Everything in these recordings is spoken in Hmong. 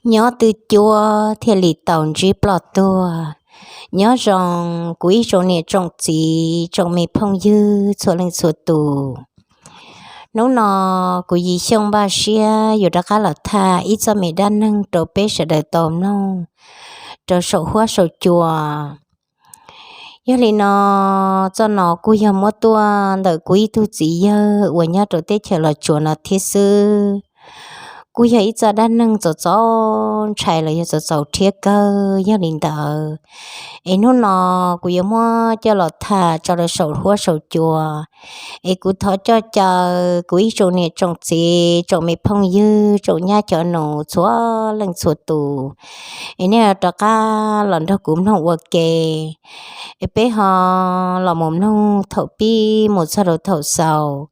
Nyob twb cuab thiaj li tau ntsib ploj tuag. Nyob zoo kuv ib tsoom niam tsoom txiv tsoom me phooj ywg txhua leej txhua tus. Hnub no kuv Yim Xyooj npaj siab yuav rov qab los tham ib txoj me dab neeg rau peb sawv daws tau mloog rau saum huab saum cua. Yog li no, txoj no kuj yog muab tuaj ntawm kuv ib tug txiv yawg uas nyob rau teb chaws Los Tsuas no thiab xwb. Kuj yog ib txoj dab neeg txaus txaus ntshai los yog txaus txaus rhiab kawg. Yog li ntawd, es hnub no kuv yuav muab coj los tham tso rau saum huab saum cua. Es kuv thov coj caw kuv ib tsoom niam tsoom txiv tsoom me phooj ywg tsoom nyab cov nus txhua leej txhua tus, es nej rov qab los nrog kuv mloog ua ke. Es peb ho los mus mloog thaum pib mus txog rau thaum xaus,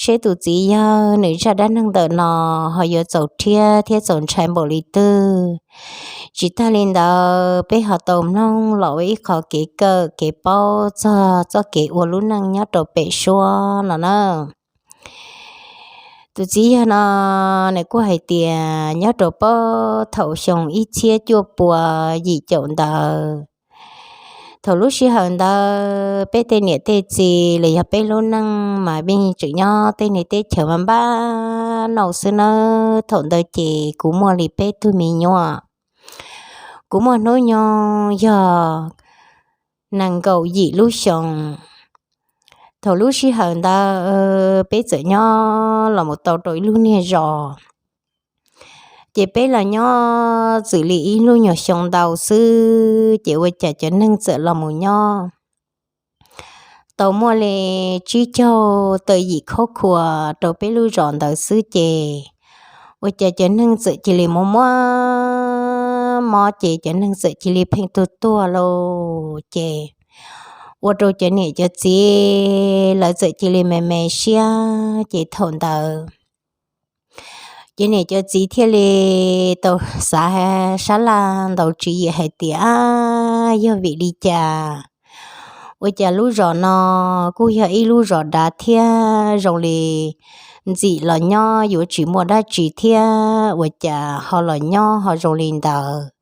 seb tus txiv yawg nws zaj dab neeg ntawm no ho yuav txaus rhiab thiab txaus ntshai npaum li twg. Tsis tag li ntawd, peb ho tau mloog los ua ib qho kev kawm kev paub txog txoj kev ua lub neej nyob rau pem suab no na. Tus txiv yawg no nws kuj hais tias nyob rau puag thaum xyoo ib txhiab cuaj pua yim caum ntawd, thaum lub sij hawm ntawd peb tej niam tej txiv los yog peb lub neej mas pheej tseem nyob tej niag teb chaws mas npab nauj xwb nawb. Thaum ntawd ces kuv muaj li peb tug me nyuam, kuv muaj hnub nyoog yog nees nkaum yim lub xyoo. Thaum lub sij hawm ntawd peb txawm nyob los mus tau rau ib lub niag zos, ces peb los nyob txwm li ib lub nyuag xyoo ntau xwb, ces ua cas cov neeg txawm los mus nyob tau muaj li tsib caug tawm yim khab khua rau peb lub zos ntawd xwb, ces ua cas cov neeg txawm cia li muaj muaj mob, ces cov neeg txawm cia li pheej tuag tuag lauj. Ces ua rau cov niam cov txiv lawv txawm cia li me me siab, ces thaum ntawd cov niam cov txiv thiaj li tau xav sab laj ntaus tswv yim hais tias, yog vim li cas ua cas lub zos no kuj yog ib lub zos dav thiab zoo li ntxim los nyob yuav tsis muaj dab tsi thiab, ua cas ho los nyob ho zoo li ntawd?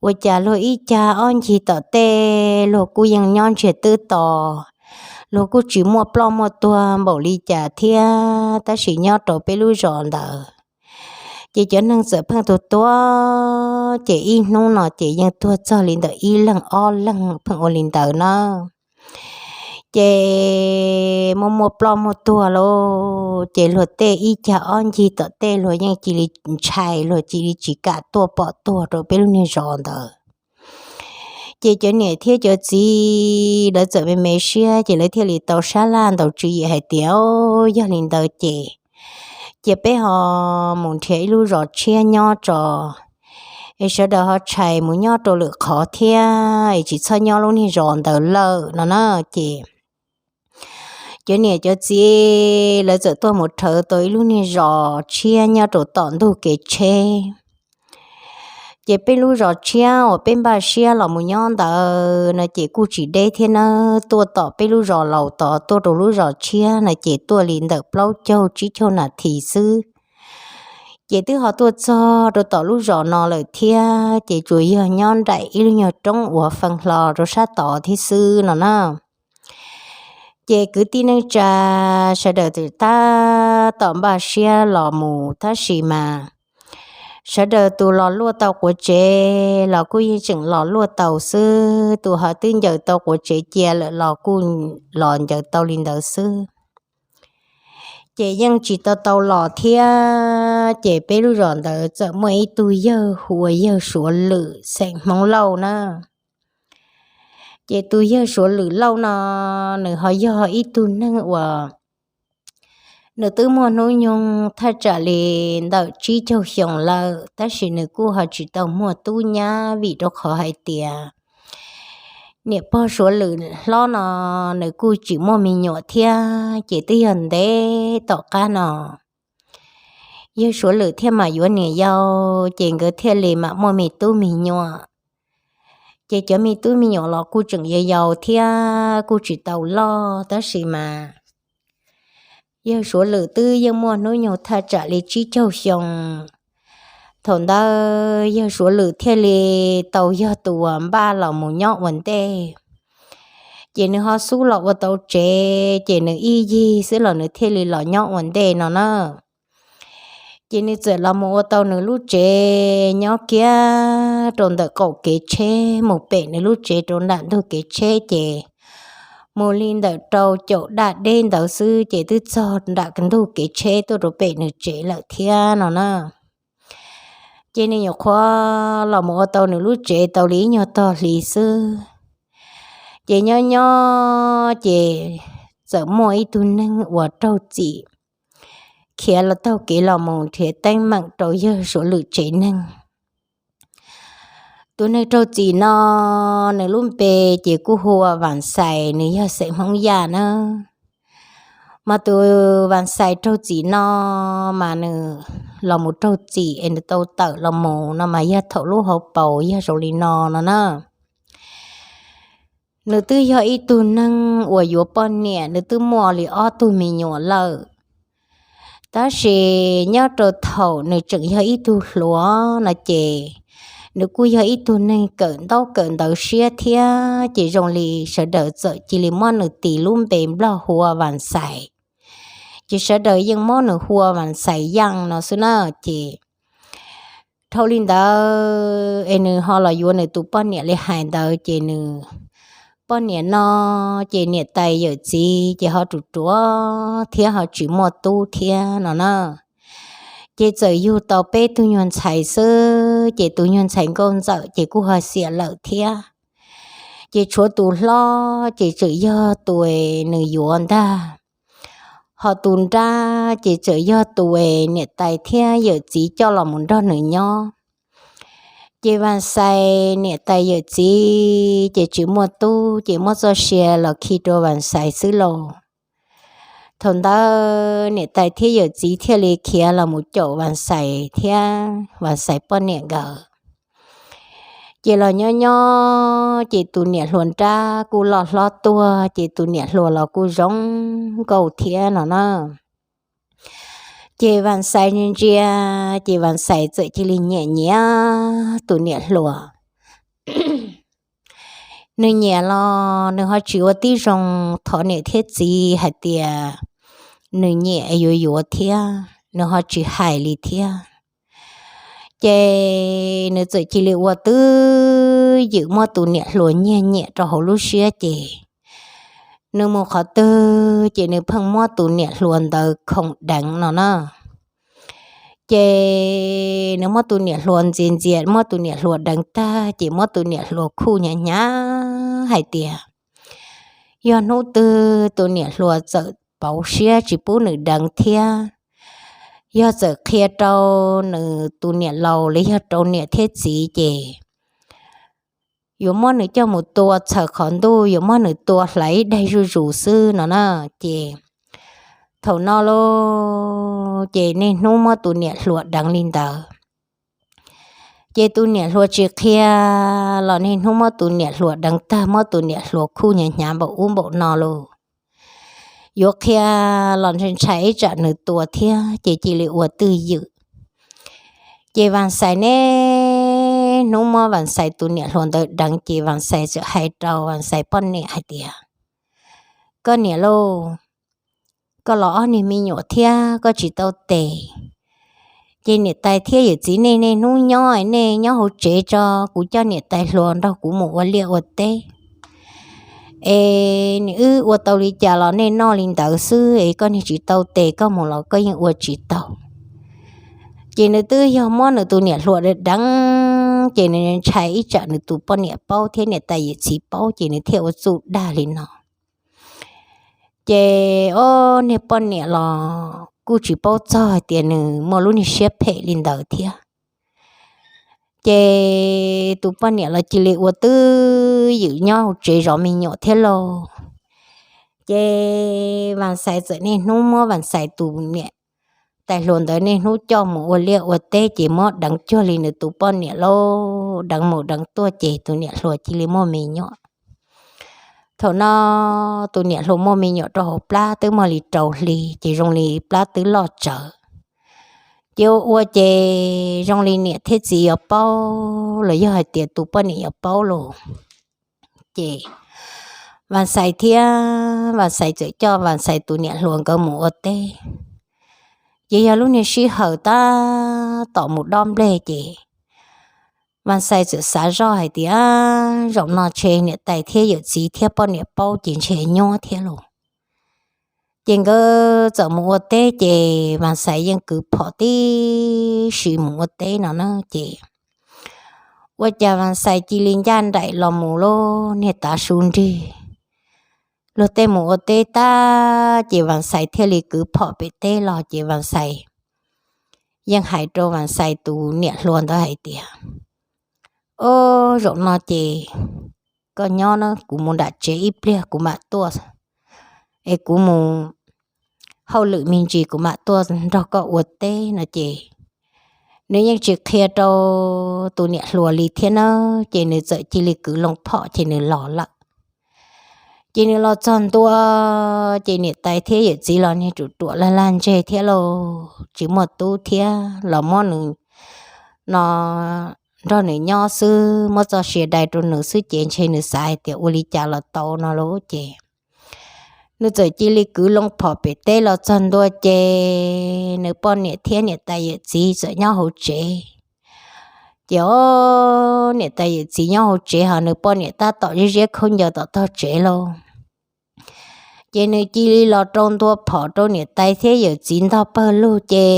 Ua cas luag ib cag ob ncig tom tej luag kuj yeej nyob ntsiag twb to, luag kuj tsis muaj ploj muaj tuag npaum li cas thiab, tab sis nyob rau peb lub zos ntawd ces cov neeg txawm pheej tuag tuag, ces ib hnub no ces yeej tuag txog li ntawm ib leeg ob leeg pheej ua li ntawd na. Ces muaj muaj ploj muaj tuag lauj, ces luag tej ib cag ob ncig tom tej luag yeej cia li ntshai, luag cia li tsis kam tuaj pom tuag rau peb lub niag zos ntawd. Ces cov niam thiab cov txiv lawv txawm me me siab, ces lawv thiaj li tau sab laj ntaus tswv yim hais tias, yog li ntawd ces cia peb ho mus nrhiav ib lub zos tshiab nyob tso, es sawv daws ho tshais mus nyob rau lwm qhov thiab, es tsis txhob nyob lub niag zos ntawd lawm no na. Ces cov niam cov txiv lawv txawm tuaj mus rhawv tau ib lub niag zos tshiab nyob rau tom ntug kev tsheb. Ces peb lub zos tshiab uas peb npaj siab los mus nyob ntawd no ces kuj tsis deb thiab nawb, tuaj tom peb lub zos laus tod tuaj rau lub zos tshiab no ces tuaj li ntawm plaub caug tsib caug nas this xwb. Ces twb ho tuaj txog rau tom lub zos no lawm thiab, ces tsuas yog nyob nraim ib lub nyuag roob uas fee hlo rau sab tod thiab xwb no na. Ces kwv tij neej tsa sawv daws tab tom npaj siab los mus tab sis mas sawv daws tus los luaj tau quav tsev los kuj yeej tseem los luaj tau xwb, tus ho twb ncaws tau quav tsev cia lawm los kuj los ncaws tau li ntawd xwb. Ces yeej tsis tau tau los thiab, ces peb lub zos ntawd txawm muaj ib tug yawg hu ua yawg Suav Lwm xeem Hmoob Lauj na. Ces tus yawg Suav Lwm Lauj no nws ho yog ib tug neeg uas nws twb muaj hnub nyoog thaj tsam li ntawm tsib caug xyoo lawm, tab sis nws kuj ho tsis tau muaj tub nyab vim rau qhov hais tias niam pog Suav Lwm hlob no nws kuj tsis muaj me nyuam thiab, ces twb yog ntev tom qab no yawg Suav Lwm thiaj mam yuav niam yau, ces nkawd thiaj li mam muaj me tub me nyuam. Ces cov me tub me nyuam los kuj tseem yau yau thiab kuj tsis tau loj, tab sis mas yawg Suav Lwm twb yeej muaj hnub nyoog thaj tsam li tsib caug xyoo, Thaum ntawd yawg Suav Lwm thiaj li tau yog tus uas npaj los mus nyob ua ntej. Ces nws ho xub los ua tau tsev, ces nws ib yig xwb los nws thiaj li los nyob ua ntej no na. Ces nws txawm los mus ua tau nws lub tsev nyob kiag rau ntawm qaum kev tsheb mus pem nws lub tsev rau nram ntug kev tsheb, ces mus li ntawm rau caum daj deb ntawd xwb ces twb txog nram ntug kev tsheb tuaj rau pem nws tsev lawm thiab no na. Ces nws nyuam qhuav los mus ua tau nws lub tsev tau li ib nyuag tog hli xwb, ces nyob nyob ces txawm muaj ib tug neeg uas raug txim khiav los taug kev los mus nrhiav teeb meem rau yawg Suav Lwm tsev neeg. Tus neeg raug txim no, nws lub npe ces kuj hu ua Vas Xais, nws yog xeem Hmoob Yaj na. Mas tus Vas Xais raug txim no, mas nws los mus raug txim es nws tau tawm los mus no mas yog thaum lub hauv paus yog zoo li no no na. Nws twb yog ib tug neeg uas yuav poj niam, nws twb muaj li ob tug me nyuam lawm. Tab sis nyob rau thaum nws tseem yog ib tug hluas no ces nws kuj yog ib tug neeg kawm ntaub kawm ntawv siab thiab, ces zoo li sawv daws txawm cia li muab nws tis lub npe Nplog hu ua Vas Xais. Ces sawv daws yeej muab nws hu ua Vas Xais Yaj no xwb na. Ces dhau li ntawd es nws ho los yuav nws tus poj niam li hais ntawd, ces nws poj niam no, ces niam tais yawm txiv ces ho ruam ruam thiab ho tsis muaj tub thiab no na. Ces txawm yug tau peb tug nyuag ntxhais xwb, ces tus nyuag ntxhais nkauj ntxawm ces kuj ho xiam lawm thiab. Ces tshuav tus hlob ces tseem yog tus nws yuav ntag, ho tus nrab ces tseem yog tus niam tais thiab yawm txiv coj los mus nrog nws nyob. Ces Vas Xais niam tais yawm txiv ces tsis muaj tub, ces muab txoj sia los khi rau Vas Xais xwb lauj. Thaum ntawd niam tais thiab yawm txiv thiaj li khiav los mus caum Vas Xais thiab Vas Xais poj niam nkawd. Ces los nyob nyob ces tus niam hluas nrab kuj loj hlob tuaj, ces tus niam hluas los kuj zoo nkauj thiab no na. Ces Vas Xais ntsia ntsia, ces Vas Xais txawm cia li nyiam nyiam tus niam hluas. Nws nyiam los nws ho tsis ua tib zoo thov niam thiab txiv hais tias nws nyiam yuav yuav thiab, nws ho tsis hais li thiab. Ces nws txawm cia li ua twj ywm muab tus niam hluas nyiag nyiam rau hauv lub siab, ces nws mus qhov twg ces nws pheej muab tus niam hluas ntawd khoom deev no na. Ces nws muab tus niam hluas ntxias ntxias, muab tus niam hluas deev tag, ces muab tus niam hluas khuj hnyav hnyav hais tias yog hnub twg tus niam hluas txawm pauv siab tsis pub nws deev thiab, yog txawm qhia rau nws tus niam laus los yog rau niam thiab txiv, ces yuav muab nws coj mus tua txhaws qhov ntuj, yuav muab nws tua hlais ib daig zuj zus xwb no na. Ces thaum no lauj, ces niaj hnub muab tus niam hluas deev li ntawd. Ces tus niam hluas tsis qhia los niaj hnub muab tus niam hluas deev tag, muab tus niam hluas khuj hnyav hnyav npaum ub npaum no lauj. Yuav qhia los ntshai ntshai ib tsam nws tua thiab, ces cia li ua twj ywm. Ces Vas Xais niaj hnub muab Vas Xais tus niam hluas ntawd deev, ces Vas Xais txawm hais rau Vas Xais poj niam hais tias, koj niam lauj, koj los ob niag me nyuam thiab koj tsis tau tes, ces niam tais thiab yawm txiv nej niaj hnub nyob, nej nyob hauv tsev tso, kuv coj niam tais hluas nrog kuv mus ua liaj ua teb. Es nws wb ua tau li cas los nej noj li ntawd xwb, es koj niag tsis tau tes koj mus los koj yeej ua tsis tau. Ces nws twb yog muab nws tus niam hluas deev, ces nws ntshai ib tsam nws tus poj niam paub thiab niam tais yawm txiv paub, ces nws thiaj ua txuj dag li no. Ces ob niag poj niam los kuj tsis paub txog hais tias nws muaj lub niag siab phem li ntawd thiab. Ces tus poj niam los cia li ua twj ywm nyob hauv tsev zov me nyuam thiab lauj. Ces Vas Xais txawm niaj hnub muab Vas Xais tus niam tais hluas ntawd niaj hnub coj mus ua liaj ua teb, ces muab deev cuag li nws tus poj niam lauj, deev mus deev tuaj ces tus niam hluas cia li muaj me nyuam. Thaum no tus niam hluas muaj me nyuam rau hauv plab twb muaj li rau hli, ces zoo li plab twb loj tsawv. Ces ua ua ces zoo li niam thiab txiv yuav paub los yog hais tias tus poj niam yuav paub los, ces Vas Xais thiab Vas Xais txawm coj Vas Xais tus niam hluas nkawd mus ua teb. Ces yog lub niag sij hawm tab tom mus dob nplej ces Vas Xais txawm xav zoj hais tias, Zaum no ntshe niam tais thiab yawm txiv thiab poj niam paub ces ntshe nyuab thiab los. Ces nkawd txawm mus ua teb ces Vas Xais yeej kwv phom tib si mus ua teb no na. Ces ua cas Vas Xais cia li ncaj nraim los mus lub niag tav su nrig, luag tej mus ua teb tag ces Vas Xais thiaj li kwv phom pem teb los ces Vas Xais yeej hais rau Vas Xais tus niam hluas ntawd hais tias, Ob, zaum no ces koj nyob na, kuv mus nram tsev ib pliag kuv mam tuaj, es kuv mus hauj lwm me ntsis kuv mam tuaj nrog koj ua teb no ces nws yeej tsis qhia rau tus niam hluas li thiab na. Ces nws txawm cia li kwv loo phom ces nws los lawm. Ces nws los txog ntua ces niam tais thiab yawm txiv los niag ruam ruam lag lag ntseg thiab lauj, tsis muaj tub thiab los muab nws no nrog nws nyob xwb, muab txoj sia dai rau nws xwb ces ntshe nws xav hais tias ua li cas los tau no lauj. Ces nws txawm cia li kwv loo phom pem teb los txog ntua ces nws poj niam thiab niam tais yawm txiv txawm nyob hauv tsev. Ces ob, niam tais yawm txiv nyob hauv tsev ho nws poj niam tab tom ziab ziab khaub ncaws tom tog tsev lauj. Ces nws cia li los rau ntua phom rau niam tais thiab yawm txiv ntog pawg lug ces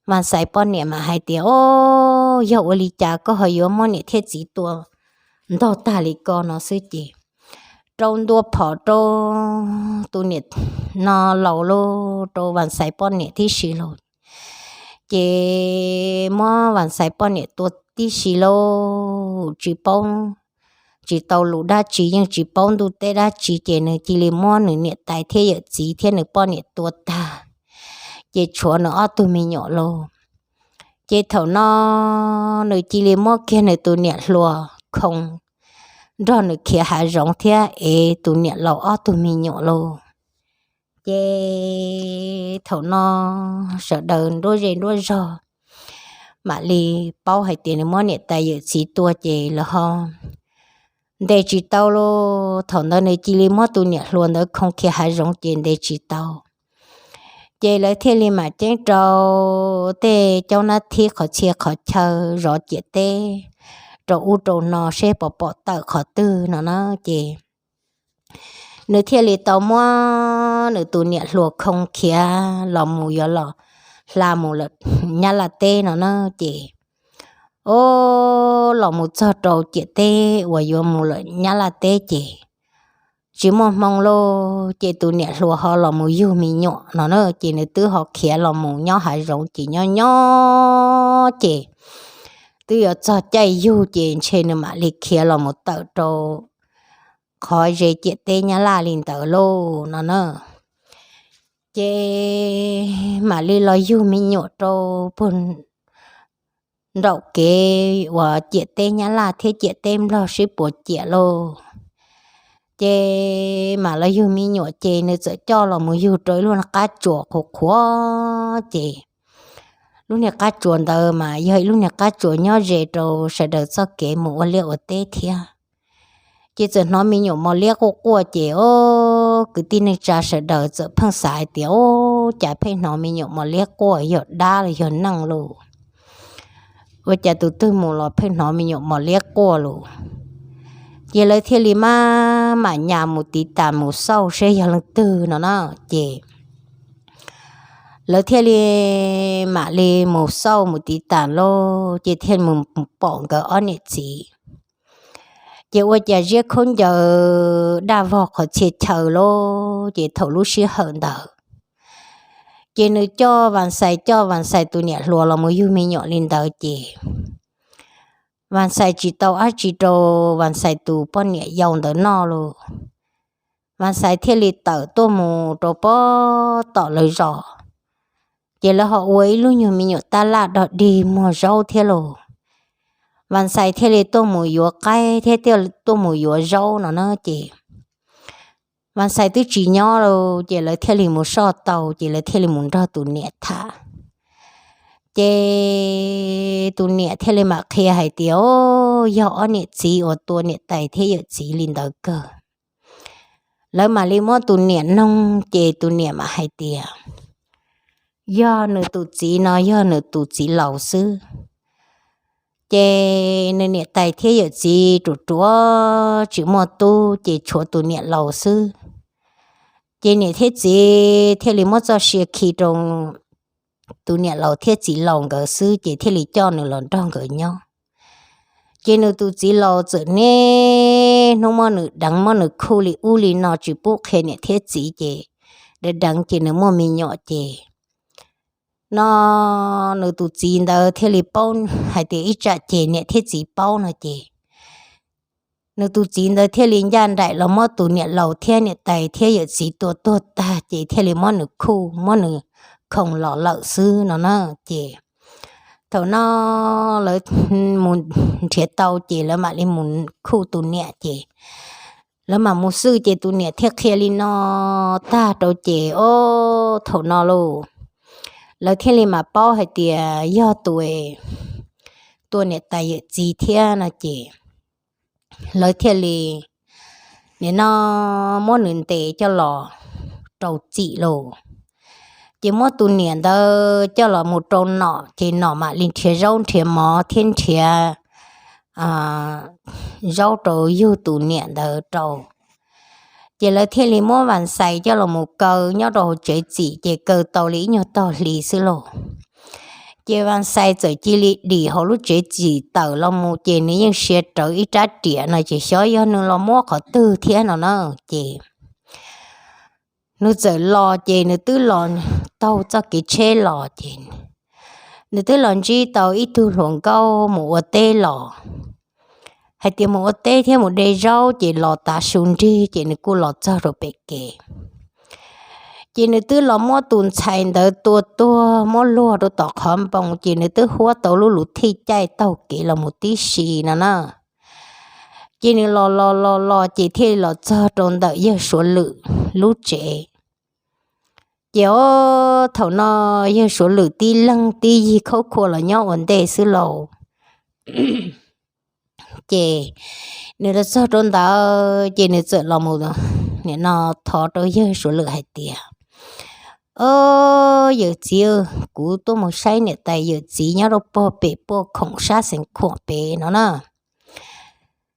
Vas Xais poj niam mam hais tias, Ob, yog ua li cas koj ho yuav muab niam thiab txiv tua ntog tag li ko no xwb ces rau ntua phom rau tus niam no laus lauj, rau Vas Xais poj niam tib si lauj. Ces muab Vas Xais poj niam tua tib si lauj, tsis paub, tsis tau lus dab tsi, yeej tsis paub ntuj teb dab tsi, ces nws cia li muab nws niam tais thiab yawm txiv thiab nws poj niam tua tag, ces tshuav nws ob tug me nyuam lauj. Ces thaum no nws cia li muab kiag nws tus niam hluas Khoo nrog nws khiav hav zoov thiab ev tus niam laus ob tug me nyuam lauj. Ces thaum no sawv daws nruab zej nruab zog mam li paub hais tias nws muab niam tais yawm txiv tua ces lawv ho ntes tsis tau lauj. Thaum ntawd nws cia li muab tus niam hluas ntawd Khoo khiav hav zoov ces ntes tsis tau. Ces lawv thiaj li mam ceeb rau tej caub nab thib qhov txhia qhov chaw zov ciam teb rau ub rau no seb puas pom tawm qhov twg no na. Ces nws thiaj li tau muab nws tus niam hluas Khoo khiav los mus yuav los hla mus lawm Nyab Laj teb no na. Ces ob, los mus txog rau ciam teb uas yuav mus lawm Nyab Laj teb ces tsis muaj hmoo lauj, ces tus niam hluas ho los mus yug me nyuam no na. Ces nws twb ho khiav los mus nyob hav zoov ces nyob nyob ces twb yuav txog caij yug ces ntshe nws mam li khiav los mus tawm rau qhov ze ciam teb Nyab Laj li ntawd lauj no na. Ces mam li los yug me nyuam rau puag nraum kev uas ciam teb Nyab Laj thiab ciam teb Nplog sib puas ciam lauj. Ces mam los yug me nyuam ces nws txawm coj los mus yug rau ib lub niag qab tsuas qhuav qhuav ces lub niag qab tsuas ntawd mas yog ib lub niag qab tsuas nyob ze rau sawv daws txoj kev mus ua liaj ua teb thiab. Ces txawm hnov me nyuam mos liab quaj quaj ces ob, kwv tij neej tsa sawv daws txawm pheej xav hais tias, Ob, cas pheej hnov me nyuam mos liab quaj, yog dab los yog neeg lauj? Ua cas tus twg mus los pheej hnov me nyuam mos liab quaj lauj? Ces lawv thiaj li maj mam nyas mus tiv tas mus xauj seb yog leej twg no na. Ces lawv thiaj li mam li mus xauj mus tiv tas lauj, ces thiaj mus pom nkawd ob niam txiv. Ces ua cas ziab khaub ncaws daj vog qhov txhia chaw lauj. Ces thaum lub sij hawm ntawd ces nws coj Vas Xais, coj Vas Xais tus niam hluas los mus yug me nyuam li ntawd ces Vas Xais tsis tau dab tsi rau Vas Xais tus poj niam yau ntawd noj lauj. Vas Xais thiaj li tawm tuaj mus rau pem tom lawv zos, ces lawv ho ua ib lub nyuag me nyuam tab laj dog dig muag zaub thiab lauj. Vas Xais thiaj li tuaj mus yuav qaib thiab tuaj mus yuav zaub no na. Ces Vas Xais twb tsis nyob lauj, ces lawv thiaj li mus soj tau, ces lawv thiaj li mus nrog tus niam tham. Ces tus niam thiaj li mam qhia hais tias, o, yog ob niam txiv uas tua niam tais thiab yawm txiv li ntawd kawg. Lawv mam li muab tus niam noog, ces tus niam mam hais tias, yog nws tus txiv no yog nws tus txiv laus xwb. Ces nws niam tais thiab yawm txiv ruam ruam tsis muaj tub, ces tshuav tus niam laus xwb. Ces niam thiab txiv thiaj li muab txoj sia khi rau tus niam laus thiab txiv laus nkawd xwb, ces thiaj li coj nws los nrog nkawd nyob. Ces nws tus txiv laus txawm niaj hnub muab nws deev, muab nws khuj li ub li no, tsis pub qhia niam thiab txiv, ces deev deev ces nws muaj me nyuam ces no nws tus txiv ntawd thiaj li paub hais tias ib tsam ces niam thiab txiv paub no ces nws tus txiv ntawd thiaj li ncaj nraim los muab tus niam laus thiab niam tais thiab yawm txiv tua tuag tag, ces thiaj li muab nws khuj, muab nws khoom los lawm xwb no na. Ces thaum no lawv mus nrhiav tau, ces lawv mam li mus khuj tus niam, ces lawv mam mus xwb, ces tus niam thiaj qhia li no tag rau, ces o, thaum no lauj, lawv thiaj li mam paub hais tias yog tus tua niam tais yawm txiv thiab no ces lawv thiaj li nim no muab nws ntes coj los rau txim lauj. Ces muab tus niam ntawd coj los mus rau nom, ces nom mam li nrhiav zaub nrhiav mov thiab nrhiav zaub rau yug tus niam ntawd rau. Ces lawv thiaj li muab Vas Xais coj los mus kaw nyob rau hauv tsev txim, ces kaw tau li ib nyuag tog hli xwb lauj. Ces Vas Xais txawm cia li dim hauv lub tsev txim tawm los mus, ces nws yeej sia rawv ib rab riam no, ces xyov yog nws los muab qhov twg thiab no na. Ces nws txawm los, ces nws twb los taug txoj kev tsheb los, ces nws twb los ntsib tau ib tug hluas nkauj mus ua teb los, hais tias mus ua teb thiab mus de zaub, ces los tav su nrig, ces nws kuj los txog rau pem kev. Ces nws twb los muab tus ntxhais ntawd tua tuag muab luag rau tom qhov npoo, ces nws twb huab tau lub luv thij caij taug kev los mus tib si no na. Ces nws los los los los, ces thiaj li los txog rau ntawm yawg Suav Lwm lub tsev. Ces o, thaum no yawg Suav Lwm tib leeg tib yig khaub khua los nyob ua ntej xwb lauj. Ces nws los txog rau ntawd, ces nws txawm los mus nim no thov rau yawg Suav Lwm hais tias, o, yawm txiv, kuv tuaj mus saib niam tais yawm txiv nyob rau puag pem puaj khoom sab xeev khuam pem no na.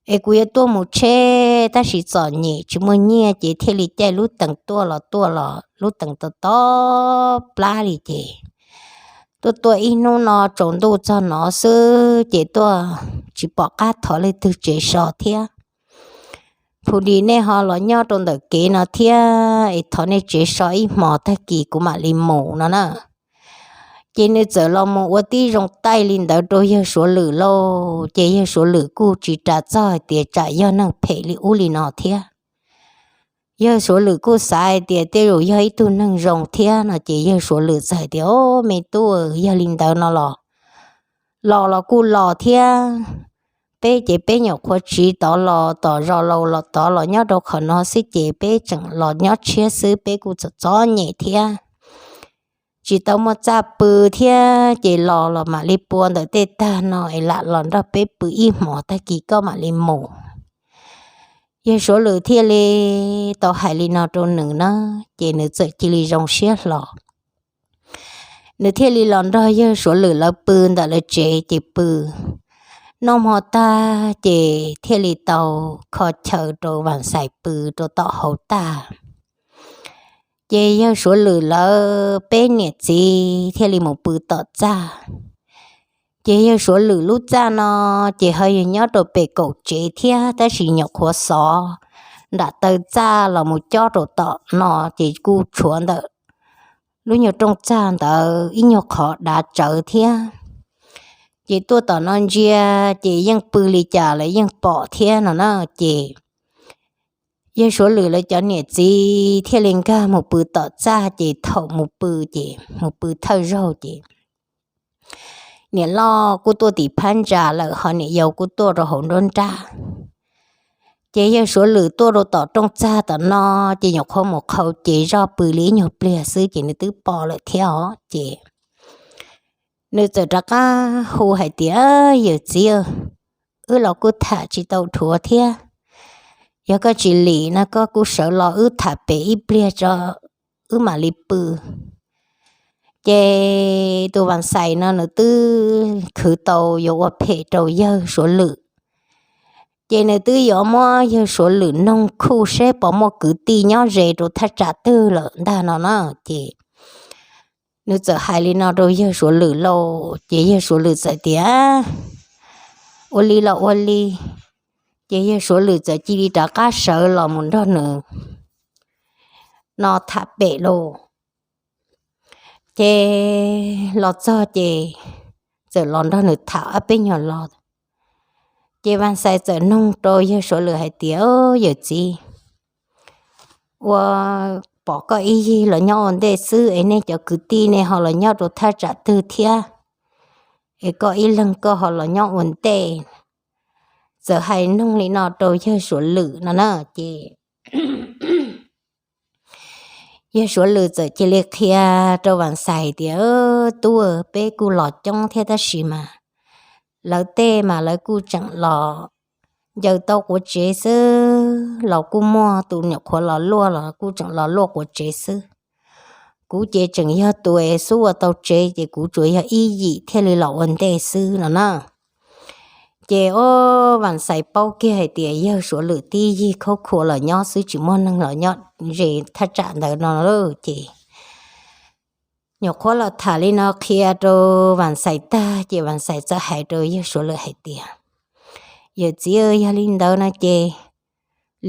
Es kuv yuav tuaj mus tsheb, tab sis txom nyem tsis muaj nyiaj, ces thiaj li caij lub tees tuaj los tuaj los lub tees to to plab li, ces tuaj tuaj ib hnub no tsaus ntuj txog no xwb, ces tuaj tsis pom qab thov leej twg tsev so thiab. Phu di nej ho los nyob rau ntawm kev no thiab, es thov nej tsev so ib hmos, tag kis kuv mam li mus no na. Ces nws txawm los mus ua tib zoo taij li ntawd rau yawg Suav Lwm lauj. Ces yawg Suav Lwm kuj tsis ras txog hais tias tsam yog neeg phem li ub li no thiab. Yawg Suav Lwm kuj xav hais tias tej zaum yog ib tug neeg zoo thiab no, ces yawg Suav Lwm txawm hais tias, o, me tub, yog li ntawd no los, los los kuj los thiab. Peb ces peb nyuam qhuav tsiv tod los tom zos laus los tod los nyob rau qhov no xwb, ces peb tseem los nyob tshiab xwb, peb kuj txom txom nyem thiab, tsis tau muaj txaj pw thiab, ces los los mam li pua ntawm tej tag no es lam los nrog peb pw ib hmos, tag kis koj mam li mus. Yawg Suav Lwm thiaj li tau hais li no rau nws na, ces nws txawm cia li zoo siab hlo. Nws thiaj li los nrog yawg Suav Lwm lawv pw ntawm lawv tsev, ces pw noj hmo tag, ces thiaj li tau kho chaw rau Vas Xais pw rau tom hauv tag. Ces yawg Suav Lwm lawv peb niam txiv thiaj li mus pw tom txaj. Ces yawg Suav Lwm lub txaj no, ces ho yog nyob rau pem kaum tsev thiab, tab sis nyuam qhuav xov nram taw txaj los mus cob rau tom no, ces kuj tshuav ntawm lub nyuag rooj txaj ntawd ib nyuag qhov dav tsawv thiab. Ces tuaj tom no ntsia, ces yeej pw li cas los yeej pom thiab no na. Ces yawg Suav Lwm lawv cov niam txiv thiaj li nkag mus pw tom txaj, ces thaum mus pw, ces mus pw thawj zaug, ces niam loj kuj tuaj tim phab ntsa lawm, ho niam yau kuj tuaj rau hauv nruab nrab. Ces yawg Suav Lwm tuaj rau tom rooj txaj tom no, ces nyuam qhuav mus qhau cev zoj pw li ib nyuag pliag xwb, ces nws twb pom lawm thiab os. Ces nws txawm rov qab hu hais tias, Yawm txiv, wb los kuj tham tsis tau dhuav thiab. Yog koj tsis lim no koj kuj sawv los wb tham pem ib pliag tso, wb mam li pw. Ces tus Vam Xais no nws twb khwv tau yuav ua phem rau yawg Suav Lwm. Ces nws twb yuav muab yawg Suav Lwm noog khuj seb puas muaj kwv tij nyob ze rau thaj tsam twg lawm ntag no na. Ces nws txawm hais li no rau yawg Suav Lwm lauj, ces yawg Suav Lwm txawm tias, Ua li los ua li. Ces yawg Suav Lwm txawm cia li rov qab sawv los mus nrog nws no tham pem lauj. Ces los txog ces txawm los nrog nws tham ob peb nyuag lo. Ces Vam Xais txawm noog rau yawg Suav Lwm hais tias, Yawm txiv, ua pom koj ib yig los nyob ua ntej xwb es nej cov kwv tij nej ho los nyob rau thaj tsam twg thiab, es koj ib leeg koj ho los nyob ua ntej? Txawm hais noog li no rau yawg Suav Lwm no na. Ces yawg Suav Lwm txawm cia li qhia rau Vam Xais tias, Tub, peb kuj los coob thiab tab sis mas lawv tej mas lawv kuj tseem los ncaws tau quav tsev xwb, los kuj muaj tus nyuam qhuav los luaj los kuj tseem los luaj quav tsev xwb. Kuv ces tseem yog tus es xub ua tau tsev ces kuv tsuas yog ib yim thiaj li los ua ntej xwb no na. Ces o, Vam Xais paub kiag hais tias yawg Suav Lwm tib yig khaub khua los nyob xwb, tsis muaj neeg los nyob ze thaj tsam ntawd no lauj. Ces nyuam qhuav los tham li no qhia rau Vam Xais tag ces Vam Xais txawm hais rau yawg Suav Lwm hais tias, Yawm txiv, yog li ntawd no ces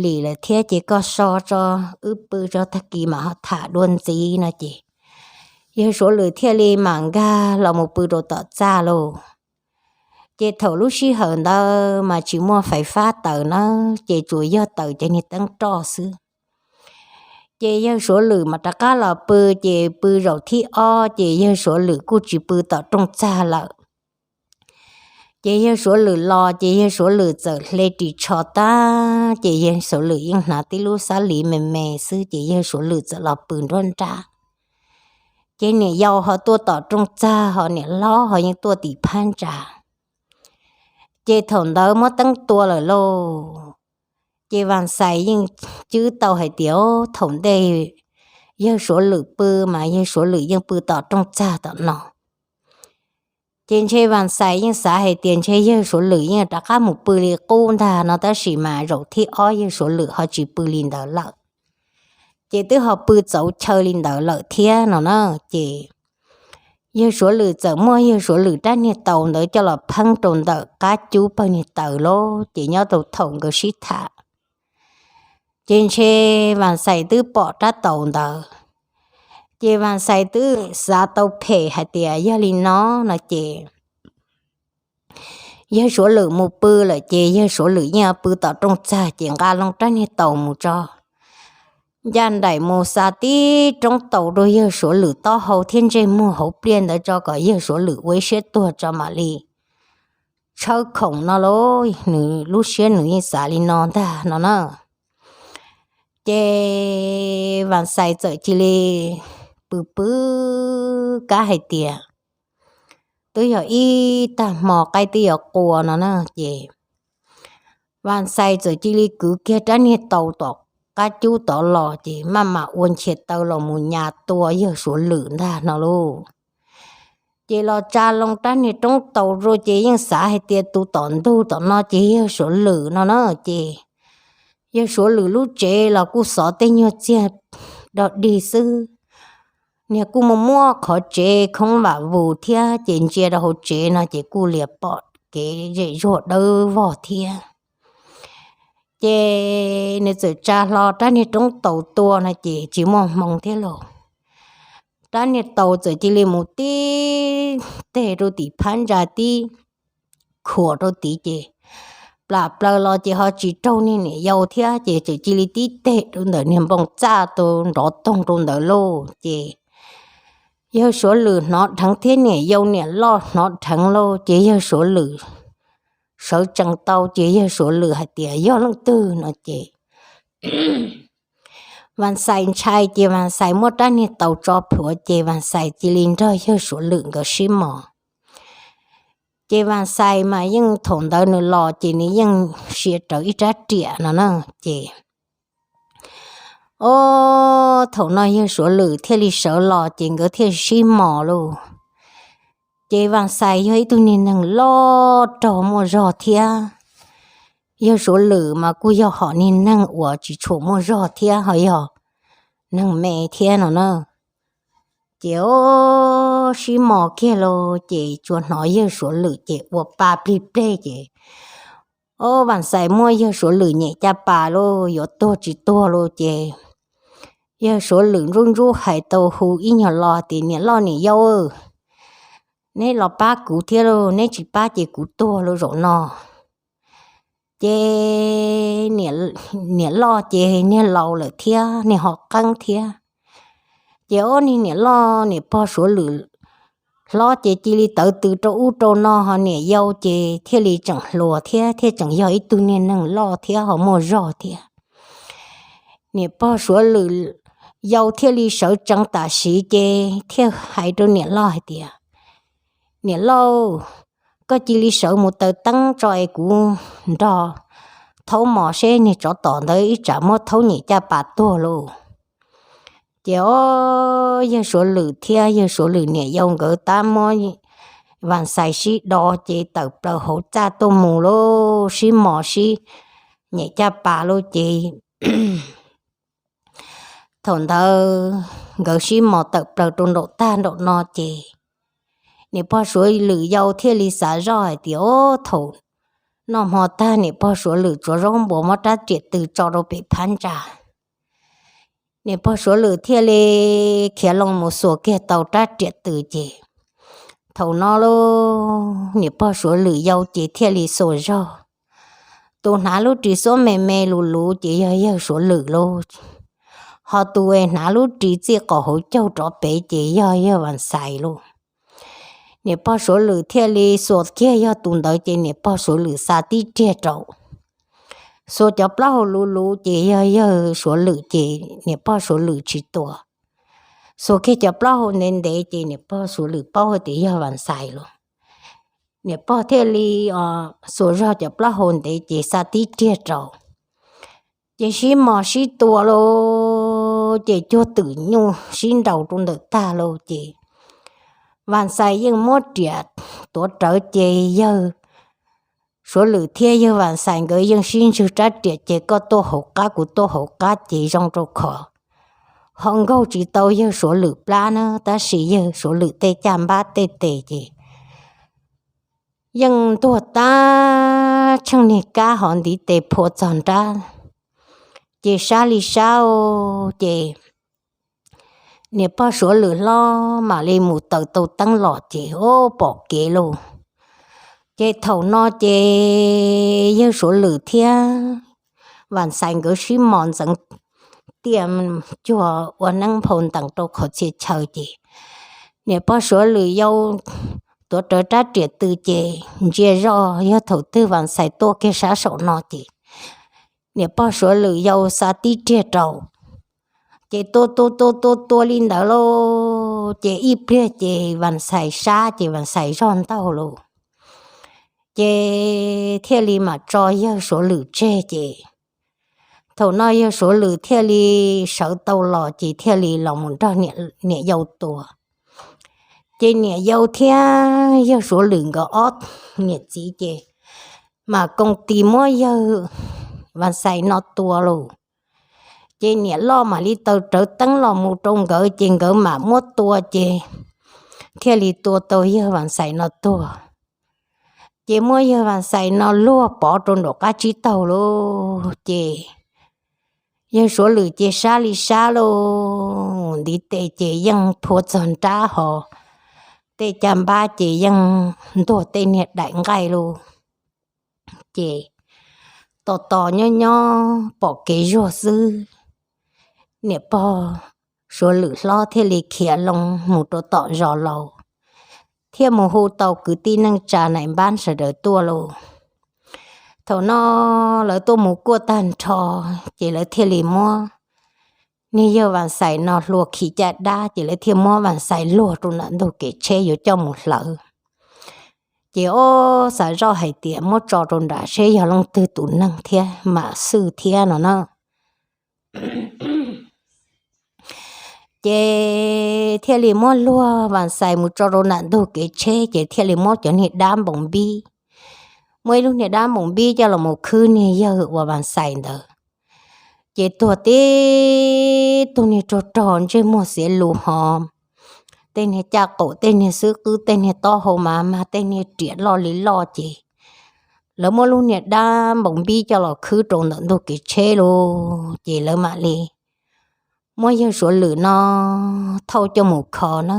lim lawm thiab ces koj so tso, wb pw tso, tag kis mam ho tham dua ntxiv no. Ces yawg Suav Lwm thiaj li mam nkag los mus pw rau tom txaj lauj. Ces thaum lub sij hawm ntawd mas tsis muaj fais fab taws na, ces tsuas yog taws cov niag teeb roj xwb. Ces yawg Suav Lwm mas rov qab los pw, ces pw zaum thib ob ces yawg Suav Lwm kuj tsis pw tom rooj txag lawm. Ces yawg Suav Lwm los ces yawg Suav Lwm txawm hle ris tsho tag ces yawg Suav Lwm yeej hnav tib lub xab li me me xwb ces yawg Suav Lwm txawm los pw nruab nrab. Ces niam yau ho tuaj tom rooj txag ho niam hlob ho yeej tuaj tim phab ntsa. Ces thaum ntawd muab teeb tua lawm lauj. Ces Vam Xais yeej cwb tau hais tias thaum ntej yawg Suav Lwm pw mas yawg Suav Lwm yeej pw tom rooj txag tom no. Ces ntshe Vam Xais yeej xav hais tias ntshe yawg Suav Lwm yeej rov qab mus pw li qub ntag no tab sis mas zaum thib ob yawg Suav Lwm ho tsis pw li ntawd lawm. Ces twb ho pw txaus chaw li ntawd lawm thiab no na. Ces yawg Suav Lwm txawm muab yawg Suav Lwm rab niag taus ntawd coj los pheeb rau ntawm qab cub pawg niag taws lauj. Ces nyob rau thaum nkawd sib tham ces ntshe Vam Xais twb pom rab taus ntawd. Ces Vam Xais twb xav tau phem hais tias yog li no no ces yawg Suav Lwm mus pw lawm ces yawg Suav Lwm yeej pw tom rooj txag ces nqa loo rab niag taus mus tso, ncaj nraim mus xa tib roob taus rau yawg Suav Lwm taub hau thiab ntsej muag hauv pliaj ntawd tso kom yawg Suav Lwm ua ib siab tuag tso mam li tshawb khoom no lauj. Nws lub siab nws yeej xav li no ntag no na. Ces Vam Xais txawm cia li pw pw kab hais tias twb yog ib tag hmo qaib twb yuav qua no na. Ces Vam Xais txawm cia li kwv kiag rab niag taus tom qab cub tod los ces maj mam ua nchias taw los mus nyas tua yawg Suav Lwm ntag no lauj. Ces los tsa loo rab niag roob taus rau ces yeej xav hais tias tus tom ntug tom no ces yawg Suav Lwm no na. Ces yawg Suav Lwm lub tsev los kuj xov tej nyuag txiag dog dig xwb, niag kuj muaj muaj qhov tsev khoob vam vus thiab ces ntsia rau hauv tsev no ces kuj lias pom kev zem zuag dawb vog thiab. Ces nws txawm tsa hlo rab niag roob taus tua no ces tsis muaj hmoo thiab lauj. Rab niag taus txawm cia li mus tib teg rau tim phab ntsa tib khuam rau tid ces plam plaws los ces ho tsis raug niag niam yau thiab ces txawm cia li tib teg rau ntawm niag npoo txaj tu nrov toog rau ntawd lauj. Ces yawg Suav Lwm hnov dheev thiab niam yau niam loj hnov dheev lauj ces yawg Suav Lwm sawv tsees tau ces yawg Suav Lwm hais tias yog leej twg no ces Vam Xais ntshai ces Vam Xais muab rab niag taus tso plhuav ces Vam Xais cia li nrog yawg Suav Lwm nkawd sib mos. Ces Vam Xais mas yeej thaum ntawd nws los ces nws yeej sia rawv ib rab riam no na. Ces ob thaum no yawg Suav Lwm thiaj li sawv los ces nkawd thiaj sib mos lauj. Ces Vam Xais yog ib tug niag neeg loj rog muaj zog thiab, yawg Suav Lwm mas kuj yog hom niag neeg uas tsis tshua muaj zog thiab ho yog neeg me thiab no na. Ces ob sib mos kiag lauj ces tsuas hnov yawg Suav Lwm ces ua pa plig pleg ces ob Vam Xais muab yawg Suav Lwm nyem caj pas lauj, yuav tuag tsis tuag lauj ces yawg Suav Lwm ntsub ntsub hais tau hu ib nyuag lo tias, Niam loj niam yau, neb los pab kuv thiab lauj, neb tsis pab ces kuv tuag lauj zaum no. Ces niam loj ces niag laus lawm thiab niag ho qeeb thiab. Ces ob niag niam loj niam pog Suav Lwm hlob ces cia li tawv tws rau ub rau no ho niam yau ces thiaj li tseem hluas thiab thiaj tseem yog ib tug niag neeg loj thiab ho muaj zog thiab. Niam pog Suav Lwm yau thiaj li sawv tsees tam sim ces thiaj hais rau niam loj hais tias, Niam lauj, koj cia li sawv mus taws teeb tso es kuv nrog thaub mos seb niag tsov tom ntawd ib tsam muab thaub nyem caj pas tuag lauj. Ces ob yawg Suav Lwm thiab yawg Suav Lwm niam yau nkawd tab muab Vam Xais sib do ces tawm plaws hauv txaj tuaj mus lauj, sib mos sib nyem caj pas lauj ces thaum ntawd nkawd sib mos tawm plaws rau nraum tag nraum no ces niam pog Suav Lwm yau thiaj li xav zoj hais tias, Ob, thaum noj hmo tag niam pog Suav Lwm tsuav zaub npua muab rab riam tws tso rau pem phab ntsa. Niam pog Suav Lwm thiaj li khiav loo mus xuas kiag tau rab riam tws ces thaum no lauj niam pog Suav Lwm yau ces thiaj li xuas zog. Tus hnav lub ris xuab me me lus luv ces yog yawg Suav Lwm lauj, ho tus es hnav lub ris txij qaum hauv caug rov pem ces yog yawg Vam Xais lauj. Niam pog Suav Lwm thiaj li xuas kiag yog tus ntawd ces niam pog Suav Lwm xa tib riag rau. Xuas cov plaub hau luv luv ces yog yawg Suav Lwm ces niam pog Suav Lwm tsis tua. Xuas kiag cov plaub hau ntev ntev ces niam pog Suav Lwm paub hais tias yog Vam Xais lauj. Niam pog thiaj li xuas zog cov plaub hau ntev ces xa tib riag rau. Ces sib mos sib tua lauj, ces cuag twm nyuj sib nraus rau ntawm tag lauj ces Vam Xais yeej muab riam tuav rawv ces yawg Suav Lwm thiab yawg Vam Xais nkawd yeej sib ntswg rab riam ces koj tuaj hauv qab kuv tuaj hauv qab ces zoo rau khov ho nkaug tsis tau yawg Suav Lwm plab na, tab sis yawg Suav Lwm tej caj npab tej tes ces yeej ntuag tag tsheej niag kab ho ntiv tes phua txog nrab. Ces sab li sab ces niam pog Suav Lwm hlob mam li mus taws tau teeb los ces ob pom kev lauj. Ces thaum no ces yawg Suav Lwm thiab Vam Xais nkawd sib mos ntxeev tiaj cuag ua neeb nphau ntees rau qhov txhia chaw ces niam pog Suav Lwm yau tuav rawv rab riam tws ces ntsia zoj yog thaum twg Vam Xais tuaj kiag sab saum no ces niam pog Suav Lwm yau xa tib riag rau. Ces tua tua tua tua tua li ntawd lauj, ces ib pliag ces Vam Xais sab ces Vam Xais zog ntaug lauj. Ces thiaj li mam tso yawg Suav Lwm tseg ces thaum no yawg Suav Lwm thiaj li sawv tau los ces thiaj li los mus nrog niam yau tua. Ces niam yau thiab yawg Suav Lwm nkawd ob niam txiv ces mam koom tis muab yawg Vam Xais no tua lauj. Ces niam loj mam li taws rawv teeb los mus rau nkawd ces nkawd mam muab tua ces thiaj li tua tau yawg Vam Xais no tuag. Ces muab yawg Vam Xais no luag pov rau nraum qab tsib taug lauj. Ces yawg Suav Lwm ces sab li sab lauj, ntiv tes ces yeej phua txog nrab ho tej caj npab ces yeej ntuag tej niag daim nqaij lauj. Ces tos tos nyob nyob pom kev zuag xwb, niam pog Suav Lwm hlob thiaj li khiav loo mus rau tom zos laus, thiaj mus hu tau kwv tij neej tsa nais npab sawv daws tuaj lauj. Thaum no lawv tuaj mus kuaj tag nrho, ces lawv thiaj li muab niag yawg Vam Xais no hlua khi caj dab, ces lawv thiaj muab Vam Xais luag rau ntawm ntug kev tsheb yuav coj mus hlawv. Ces ob xav zoj hais tias muab tso rau nram seb yog leej twg tus neeg thiab mam xwj thiab no na. Ces thiaj li muab luag Vas Xais mus tso rau nram ntug kev tsheb, ces thiaj li muab cov niag dab npoos npib, muab ib lub niag dab npoos npib coj los mus khwb niag yawg uas Vas Xais ntawd. Ces tuag tib tug niag rog rog ntsej muag xiav lus hov, tej niag caj qaum, tej niag xub qwb, tej niag taub hau mas mag, tej niag riam loj li loj ces lawv muab lub niag dab npoos npib coj los khwb rau ntawm ntug kev tsheb lawm. Ces lawv mam li muab yawg Suav Lwm no thauj coj mus kho na.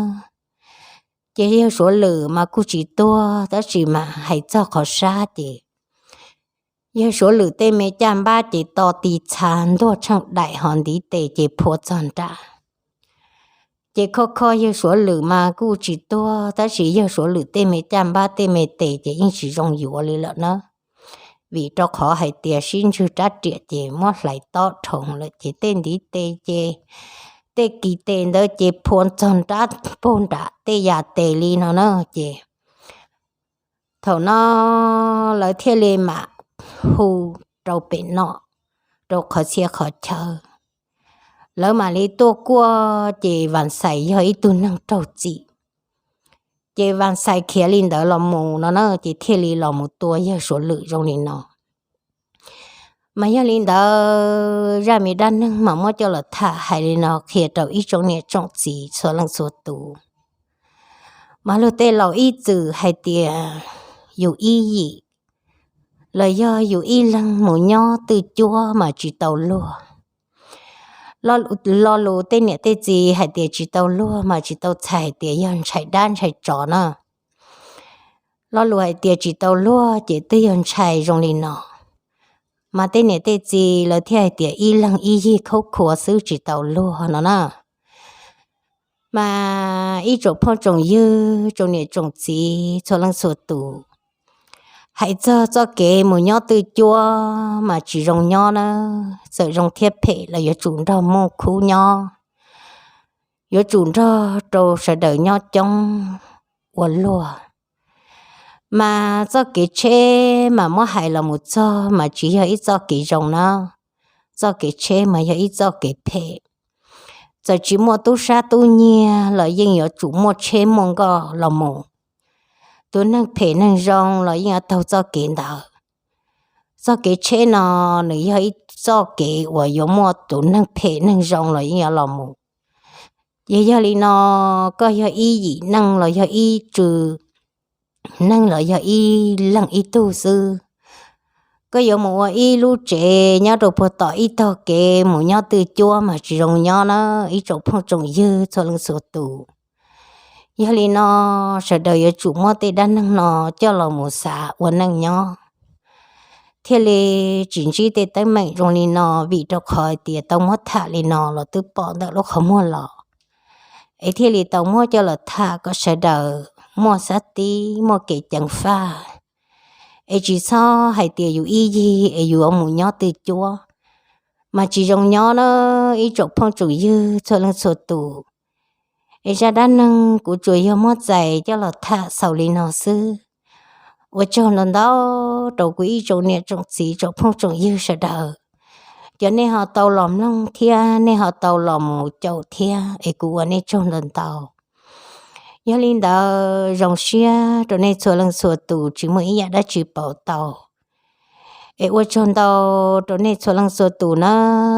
Ces yawg Suav Lwm mas kuj tsis tuag, tab sis mas hais txog qhov sab ces yawg Suav Lwm tej me caj npab ces to ti txha ntuag tsheej daim hov ntiv tes ces phua txog nrad. Ces kho kho yawg Suav Lwm mas kuj tsis tuag, tab sis yawg Suav Lwm tej me caj npab tej me tes ces yeej tsis zoo yuav li lawm na, vim rau qhov hais tias sib ntswg rab riam ces muab hlais tob dhau lawm ces tej ntiv tes ces tej kis tes ntawd ces phua txog nrab puag nram tej yam tes li no na. Ces thaum no lawv thiaj li mam hu rau pem no, rau qhov txhia qhov chaw, lawv mam li tuaj kuaj ces Vas Xais yog ib tug neeg raug txim. Ces Vas Xais khiav li ntawd los mus no na, ces thiaj li los mus tua yawg Suav Lwm zoo li no. Mas yog li ntawd zaj me dab neeg mas muab coj los tham hais li no qhia rau ib tsoom niam tsoom txiv txhua leej txhua tus. Mas luag tej laus ib txwm hais tias yus ib yim los yog yus ib leeg mus nyob twj cuab mas tsis tau luag. Lo lus tej niam tej txiv hais tias tsis tau luag mas tsis tau txhais hais tias yog ntshai dab ntshai tsov na. Lo lus hais tias tsis tau luag ces twb yog ntshai zoo li no, mas tej niam tej txiv lawv thiaj hais tias ib leeg ib yig khaub khuav xwb tsis tau luag no na. Mas ib tsoom phooj tsoom ywg, tsoom niam tsoom txiv txhua leej txhua tus, hais txog txoj kev mus nyob twj cuab mas tsis zoo nyob na. Txawm zoo thiab phem los yuav tsum nrog muaj khub nyob, yuav tsum nrog rau sawv daws nyob coob ua luag. Mas txoj kev tsheb mas muab hais los mus txog mas tsis yog ib txoj kev zoo na. Txoj kev tsheb mas yog ib txoj kev phem. Txawm tsis muaj tub sab tub nyiag los yeej yuav tsum muaj tsheb muaj nkoj los mus. Tus neeg phem neeg zoo los yeej yuav taug txoj kev ntawd. Txoj kev tsheb no nws yog ib txoj kev uas yuav muaj tus neeg phem neeg zoo los yeej yuav los mus. Ces yog li no, koj yog ib yim neej los yog ib tsw neej los yog ib leeg ib tug xwb, koj yuav mus ua ib lub tsev nyob rau puag tom ib tog kev mus nyob twj cuab mas tsis zoo nyob na, ib tsoom phooj tsoom ywg txhua leej txhua tus. Yog li no, sawv daws yuav tsum muab tej dab neeg no coj los mus xav ua neej nyob, thiaj li tsis ntsib tej teeb meem zoo li no, vim rau qhov tias tau muab tham li no los twb pom ntawm lub qhov muag los, es thiaj li tau muab coj los tham kom sawv daws muaj xab tib muaj kev ceev faj, es tsis txhob hais tias yus ib yig es yuav mus nyob twj cuab mas tsis zoo nyob na, ib tsoom phooj tsoom ywg txhua leej txhua tus. Es zaj dab neeg kuv tsuas yog muab txais coj los tham xaus li no xwb. Ua tsaug ntau ntau rau kuv ib tsoom niam tsoom txiv tsoom phooj tsoom ywg sawv daws, cov nej ho tau los mloog thiab nej ho tau los mus caum thiab es kuv ua nej tsaug ntau ntau. Yog li ntawd zoo siab rau nej txhua leej txhua tus tsis muaj ib yam dab tsi pauv tau. Es ua tsaug ntau rau nej txhua leej txhua tus na,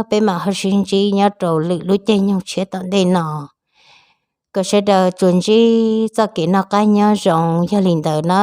peb mam ho sib ntsib nyob rau lwm lub caij nyoog tshiab tom ntej no. Kom sawv daws tsuas ntsib txoj kev noj qab nyob zoo yog li ntawd na.